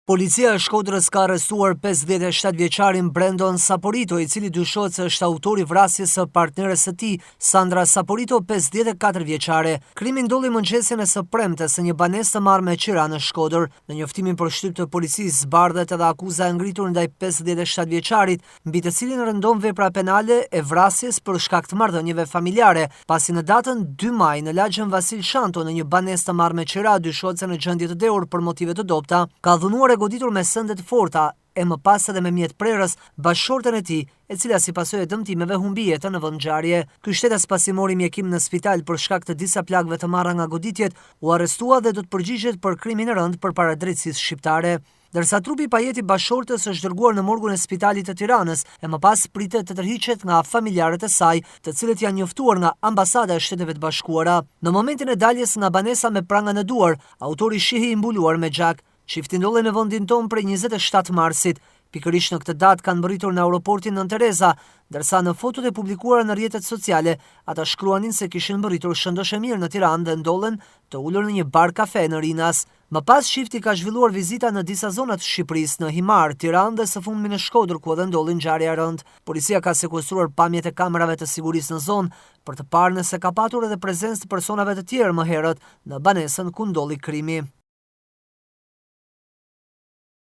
Policia e Shkodrës ka arrestuar 57 vjeçarin Brendon Saporito, i cili dyshohet se është autori i vrasjes së partneres së tij, Sandra Saporito, 54 vjeçare. Krimi ndodhi mëngjesin e së premtes në një banesë të marrë me qira në Shkodër. Në njoftimin për shtyp të policisë zbardhet edhe akuza e ngritur ndaj 57 vjeçarit, mbi të cilin rëndon vepra penale e vrasjes për shkak të marrëdhënieve familjare, pasi në datën 2 maj në lagjen Vasil Shanto në një banesë të marrë me qira dyshohet se në gjendje të dehur për motive të dobëta, ka dhunuar e goditur me sende të forta e më pas edhe me mjet prerës bashkëshorten e tij, e cila si pasojë e dëmtimeve humbi jetën në vendngjarje. Ky shtetas pasi mori mjekim në spital për shkak të disa plagëve të marra nga goditjet, u arrestua dhe do të përgjigjet për krimin e rëndë përpara drejtësisë shqiptare. Ndërsa trupi i pajetë i bashkëshortes është dërguar në morgun e spitalit të Tiranës e më pas pritet të tërhiqet nga familjarët e saj, të cilët janë njoftuar nga Ambasada e Shteteve të Bashkuara. Në momentin e daljes nga banesa me pranga në duar, autori shihej i mbuluar me gjak. Çifti ndodhej në vendin tonë prej 27 marsit. Pikërisht në këtë datë kanë mbërritur në aeroportin Nënë Tereza, ndërsa në fotot e publikuara në rrjetet sociale, ata shkruanin se kishin mbërritur shëndoshë e mirë në Tiranë dhe ndodhen të ulur në një bar kafe në Rinas. Më pas çifti ka zhvilluar vizita në disa zona të Shqipërisë, në Himarë, Tiranë dhe së fundmi në Shkodër, ku edhe ndodhi ngjarja e rëndë. Policia ka sekuestruar pamjet e kamerave të sigurisë në zonë për të parë nëse ka patur edhe prezencë të personave të tjerë më herët në banesën ku ndodhi krimi.